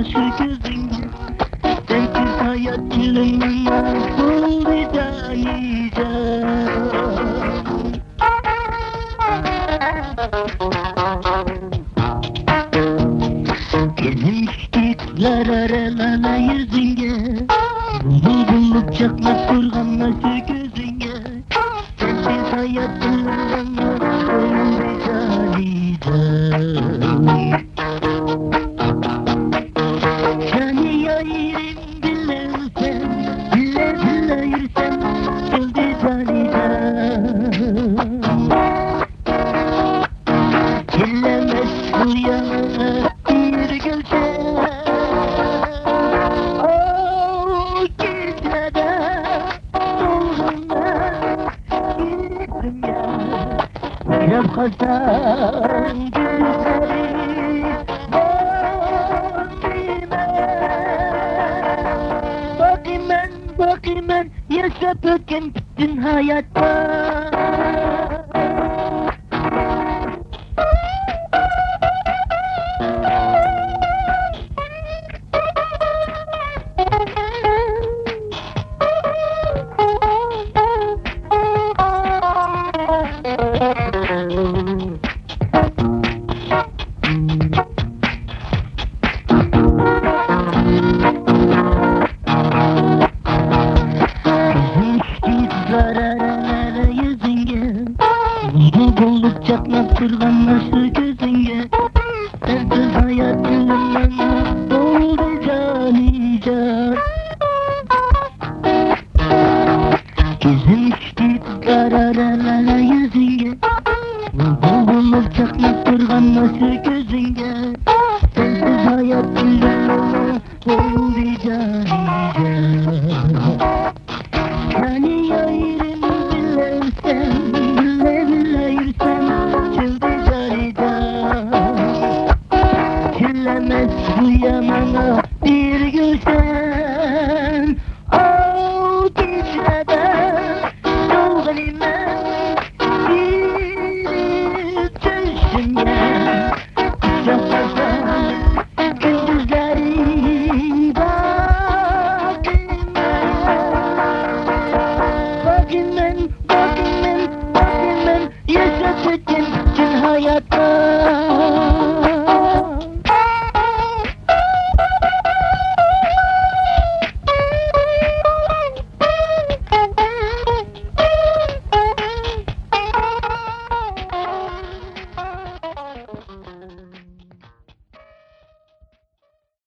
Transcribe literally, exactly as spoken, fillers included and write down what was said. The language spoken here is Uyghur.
شۇ كۆزۈڭگە، سەنسىز ھايات ئۆلۈمنىڭ بولدى جانىجان. كۆزۈم چۈشتى لارارا لالا يۈزۈڭگە، بۇلبۇل بولۇپ چاقناپ تۇرغان شۇ كۆزۈڭگە، سەنسىز ھايات ئۆلۈمنىڭ بولدى جانىجان. جانى يارىم بىلەمسەن، بىلە بىلە يۈرسەم، كەلدى جانىجان. كېلەمەس بۇ يانا بىر كۈلسەم. ئاۋۇ كېچىدە تولغىنىپ ئېسىمگە. ياپقانساڭ كۈندۈزلىرى باقىمەن، باقىمەن، باقىمەن ياشاپ ئۆتكەن پۈتۈن ھاياتتا. كۆزۈم چۈشتى قىزلار ئارا يۈزۈڭگە، بۇلبۇل بولۇپ چاقناپ تۇرغان ئاشۇ كۆزۈڭگە، سەنسىز ھايات ئۆلۈمنىڭ بولدى جانىجان. كۆزۈم چۈشتى قىزلار ئارا يۈزۈڭگە، بۇلبۇل بولۇپ چاقناپ تۇرغان ئاشۇ كۆزۈڭگە، سەنسىز ھايات ئۆلۈمنىڭ بولدى جانىجان. جانى يارىم بىلەمسەن، بىلە بىلە يۈرسەم، كەلدى جانىجان. كېلەمەس بۇ يانا بىر كۈلسەم.